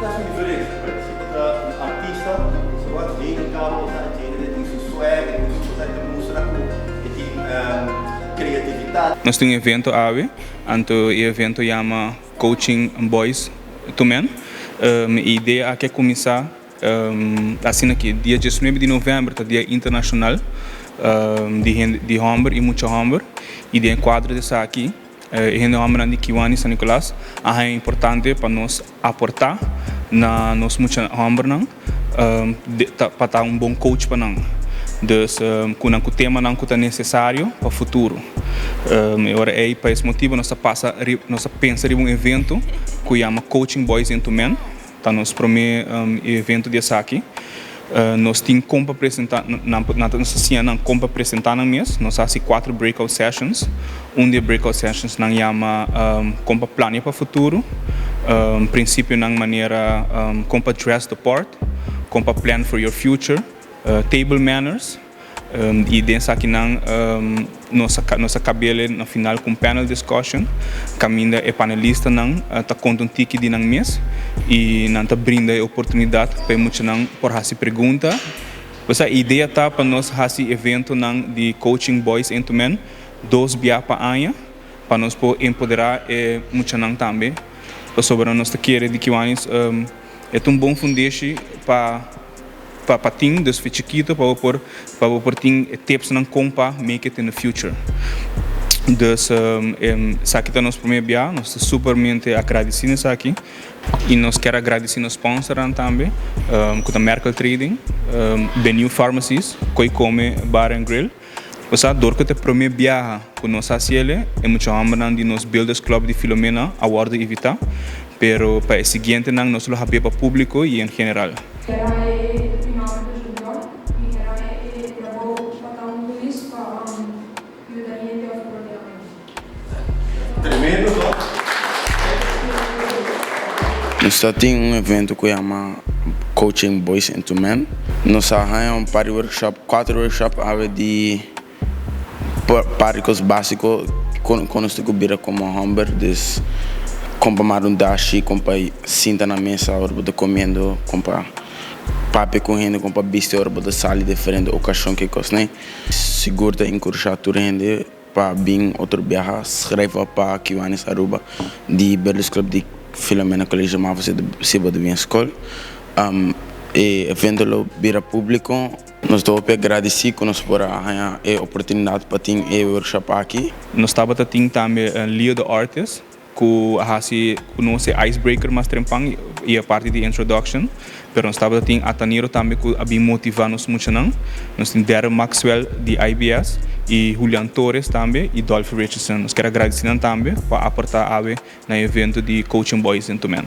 Ta hasi diferensia, right? Si bo ta un artista, so what? Jaden caba bo sa, Jaden e tin su swag, e tin su cosa, e ta mustra cu e tin creatividad. Nos tin un evento awe, anto e evento yama Coaching Boys to Men. E idea aki a cuminsa asina ki dia 19 di november ta Dia Internacional di hende di homber y mucha homber, y den e cuadro di esaki e hende hombernan di Kiwanis San Nicolas a haña importante pa nos aporta na nos mucha hombernan pa ta un bon coach pa nan. Dus cu nan cu temanan cu ta necesario pa futuro. E ora ey pa es motibo nos ta pasa nos ta pensa riba un evento cu yama Coaching Boys into Men. Ta nos prome evento di esaki. Nos tin con pa presenta nan nan ta nos ta siña nan con pa presenta nan mes. Nos a haci cuatro breakout sessions. Un di e breakout sessions nan yama con pa plania pa futuro, principionan manera con pa dress the part, con pa plan for your future, table manners. Y den esakinan nos a nos a cabele na final cu un panel discussion caminda e panelistanan ta conta un tiki di nan mes y nan ta brinda e oportunidad pa e muchanan por haci pregunta. Pues e idea ta pa nos haci eventonan di Coaching Boys into Men dos bia pa aña pa nos por empodera e muchanan tambe, pasobra nos ta kere di Kiwanis e ta un bon fundeshi pa pa pa tin, dus fi chikito pa bo por pa bo por tin e tipsnan kon pa make it in the future. Dus esaki ta nos prome bia, nos ta supermente agradeci na esaki y nos kier agradeci nos sponsornan tambe cu ta Merkel Trading, Beniu Pharmacies, Koi Come Bar and Grill. Osea, dor cu ta e prome biaha cu nos haci ele, e mucha hombernan di nos Builders Club di Filomena a wordo invita, pero pa e siguientenan nos lo habia pa publico y en general. Era e mi nomber ta Julion mi era e trabou pa ta un polis pa yuda hende of problema. Tremendo toch? Nos ta tin un evento ku yama Coaching Boys into Men. Nos a haña un par di workshop, kuater workshop awe di par di kos básiko kon nos ta ku bira komo hòmber. Dus kon pa mara un dashi, kon pa sinta na mesa ora bo ta komiendo, kon pa papia ku hende, kon pa bisti ora bo ta sali diferente okashon ke kosnan. Sigur ta enkurashá tur hende Pa bin otro biaha schrijf op pa Kiwanis Aruba di Builders Club di Filomena College Mavo si bo ta bin skol. E evento lo bira publico. Nos ta hopi agradeci cu nos por a haña e oportunidad pa tin e workshop aki. Nos tabata tin tambe Leo the Artist ku a hasi ku nos e icebreaker mas trempan i e parti di introduction, pero nos tabata tin Ataniro tambe ku a bin motiva nos muchanan. Nos tin Darren Maxwell di IBS i Julian Torres tambe i Dolphy Richardson. Nos kier a gradisi nan tambe pa aporta awe na e evento di Coaching Boys into Men.